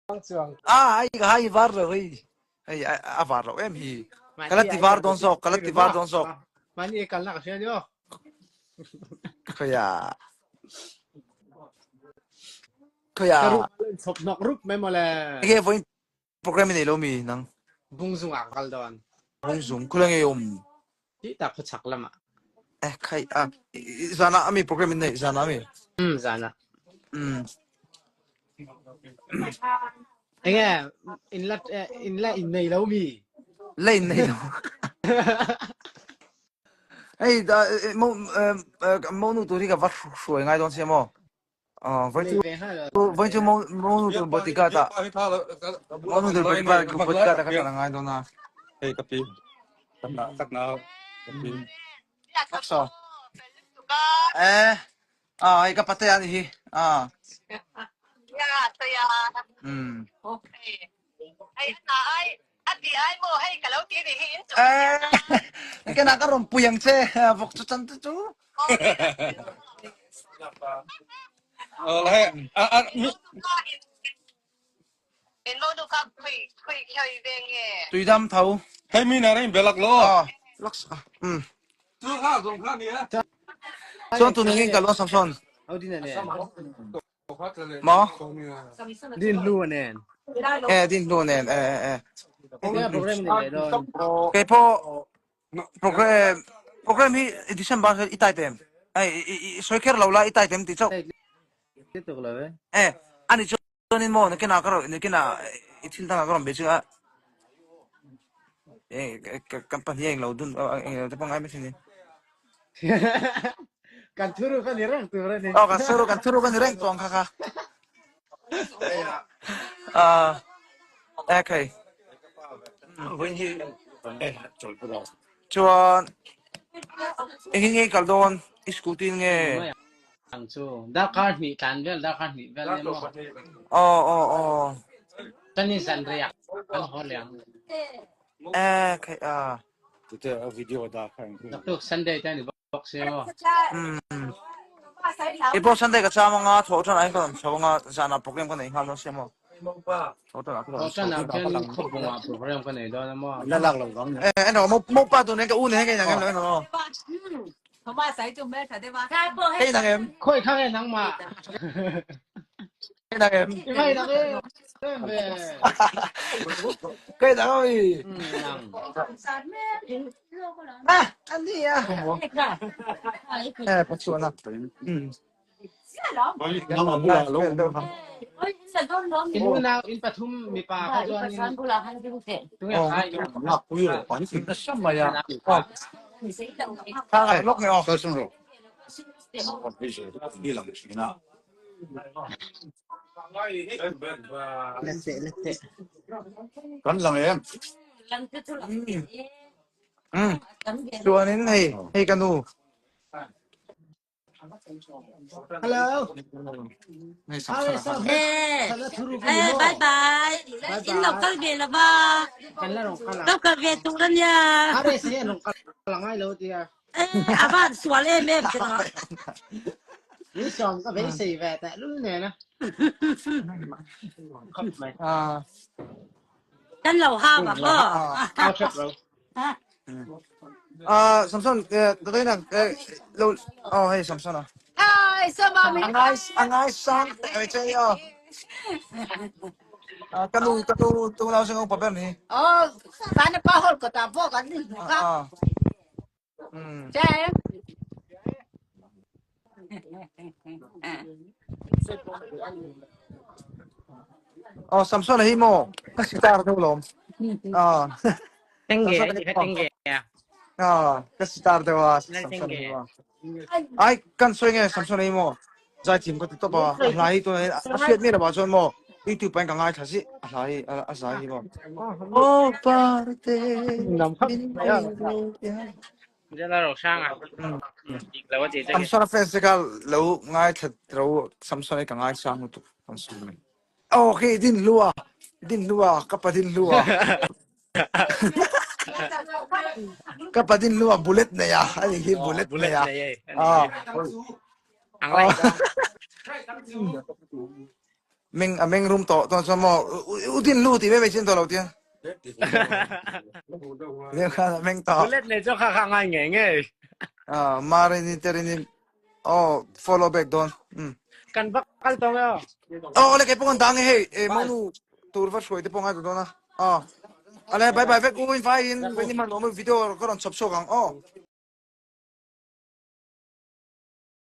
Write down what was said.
Chuang. Ah, ai ka hai var lo hei. Hei a var lo em hi. Ka la ti var dawn zawk, ka la ti var dawn zawk. Mani kal na ka hria ni aw. Khoya. Khoya. Ka rup chop nok rup mai mawle. Ege voin program nei lo mi nang. Bungzung ah kal dawn. Bungzung khula nge um. Ti ta khaw chak lama. Eh khai a zana ami program in nei zana ami. Um zana. Enge in la in la in nei lo mi. La in nei lo. Hei da mo mo nu tur hi ka va hruai ngai dawn sia maw. Voi chu voi chu mo mo nu tur bodyguard ah mo nu tur bodyguard bodyguard ah ka kal ngai dawn a. Hei ka pi. Tak na ka pi. So. Eh ah hei ka pate ani hi. Ah. Ya, saya. Ai na ai ati ai mo hei ka lo ti ni hi in chu. Eh, cái nào có rồng puyang che, vok chu chan chu. Ờ hei a a mi In mo nu ka khui khui khoi ve nge. Tuidam tho. Hei mi na rein belak lo. Ah, lak um. Chu kha zong kha ni a. Chuan tu ningin ka lo Samson. Au din ane. Maw? Din hlu nen. Eh, din hlu nen. Eh, eh, eh. Enge program ni le don. Kei pawh program program hi December hian i type em? Ai i sawi kher lo la i type em ti chauh. Ti tuk lo e. Eh, ani chuanin maw nakinah ka rawn nakinah i thil dangah ka rawn be chu a. Eh, kan pahnih a englo dun englo te pawh ngai mai thei ni. Kan thuru kan ni reng tur a ni. Oh, kan thuru kan thuru kan ni reng tuang kha kha. Ah, okay. Chuan engin nge kal dawn? I scooty nge? Ang chu darkar hnih tlan vel darkar hnih vel ne maw. Oh oh oh. Kan in zan riak kan haw liang. Eh, khai a. Tute a video da kha Naktuk Sunday te ni bawk si maw. Mm. I pawh Sunday ka cham anga tho tan ai ka chho anga zana program ka nei nghal dawn sia maw. Tho tan a ka Tho tan ah khian khawbung ah program ka nei dawn a maw. La lak lo gang. Eh, eno mo mo pa tu ne ka u ne ngai nang em lo eno. Hei nang em. Khoi kha nge nang ma. Hei nang em. I mai nang em. Em ve. Kai nang oi. Nang. Ah, ani a. Eh, pachuana. In unau in pathum mipa kha chuan in tunge kha in Kan lang em. Chuanin hei hei ka nu Hello. Eh, eh, bye bye. In lo kal ve la ba. Kan la rong kala. Lo kal ve tur ania. Are se rong kala ngai lo tia. Eh, avan sual em em che no. Ni som ka ve sei ve ta lul ne na. Khop mai. Ah. Kan lo ha ba ko. Ao trap ro. Ah, Samson, eh, tatay na, eh, lo, oh, hey, Samson ah. Ai, sama mi. Angai, angai sang, eh, che yo. Ah, kanu, kanu, tu nau sing pa ber ni. Oh, sana pa hol ko ta bo kan ni ka. Ah. Mm. Che. Oh, Samson hi mo. Ka sitar tu lom. Ah. Tengge, Samson hi ka mo. tengge. Ah, ka sitar tu ah, Lal Samson hi tengge. mo. Ai, kan soi nge Samson hi mo. Zai thim ka ti top a. A hla hi tu a hriat mi lo chuan mo. YouTube pain ka ngai thla si. A hla hi a zai hi mo. Oh, parte. Nam khap mai a. Jala ro sang a. Dik lo che che. Samson a fans te kha lo ngai thla ro Samson hi ka ngai sang lutuk Samson. Oh, okay, din lua. Din lua, ka pa din lua. Ka pa din lua bullet nei a. Ani hi bullet nei Bullet a. nei e. Ah. Ang lai. Meng a meng rum tawh tawh chuan maw u din lu ti mai mai chin tawh lo tiang. Lem khan a meng tawh. Bullet nei chu kha kha ngai ngei ngei. Ah Marini terini oh follow back dawn. Um. Kan va kal tawng e aw. Oh ole kei pawh kan dang e hei e monu tur va hruai te pawh ngai ta dawn a. Oh. Ale bye bye vek u in vai in vai ni man awm video ka rawn chhawp chhuak ang aw.